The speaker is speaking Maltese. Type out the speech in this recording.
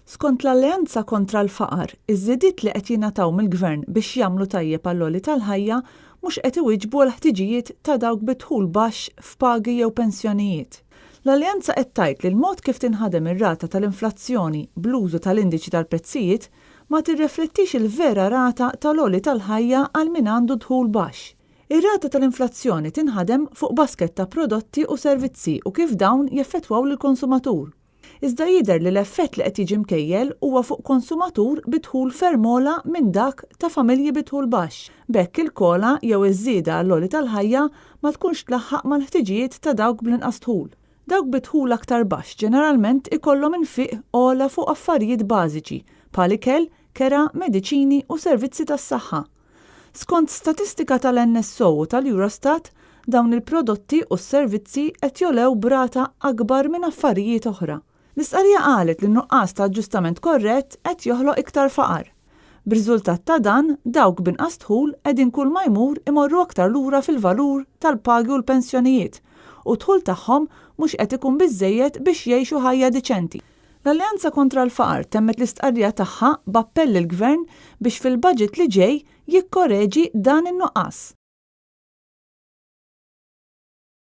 Skont l-Alleanza Kontra l-Faqar, iż-żidiet li qed jingħataw mill-Gvern biex jagħmlu tajjeb għall-għoli tal-ħajja mhux qed iwieġbu għall-ħtiġijiet ta' dawk bi dħul baxx f'pagi jew pensjonijiet. L-Alleanza qed tgħid li l-mod kif tinħadem ir-rata tal-inflazzjoni bl-użu tal-indiċi tal-prezzijiet ma tirreflettix il-vera rata tal-għoli tal-ħajja għal min għandu dħul baxx. Ir-rata tal-inflazzjoni tinħadem fuq basket ta' prodotti u servizzi u kif dawn jeffettwaw lill-konsumatur. Iżda jidher li l-effett li qed jiġi mkejjel huwa fuq konsumatur bi dħul ferm ogħla minn dak ta' familji bi dħul baxx. B'hekk il-COLA jew iż-żieda għall-għoli tal-ħajja ma tkunx tlaħħaq mal-ħtiġijiet ta' dawk bl-inqas dħul. Dawk bi dħul aktar baxx ġeneralment ikollhom infiq ogħla fuq affarijiet bażiċi bħal ikel, kera, mediċini u servizzi tas-saħħa. Skont statistika tal-NSO u tal-Eurostat, dawn il-prodotti u s-servizzi qed jogħlew b'rata akbar minn affarijiet oħra. L-istqarrija qalet li n-nuqqas ta' aġġustament korrett qed joħloq iktar faqar. B'riżultat ta' dan, dawk b'inqas dħul qegħdin kulma jmur imorru aktar lura fil-valur tal-pagi u l-pensjonijiet u d-dħul tagħhom mhux qed ikun biżżejjed biex jgħixu ħajja diċenti. L-Alleanza Kontra l-Faqar temmet l-istqarrija tagħha b'appell lill-Gvern biex fil-budget li ġej jikkoreġi dan in-nuqqas.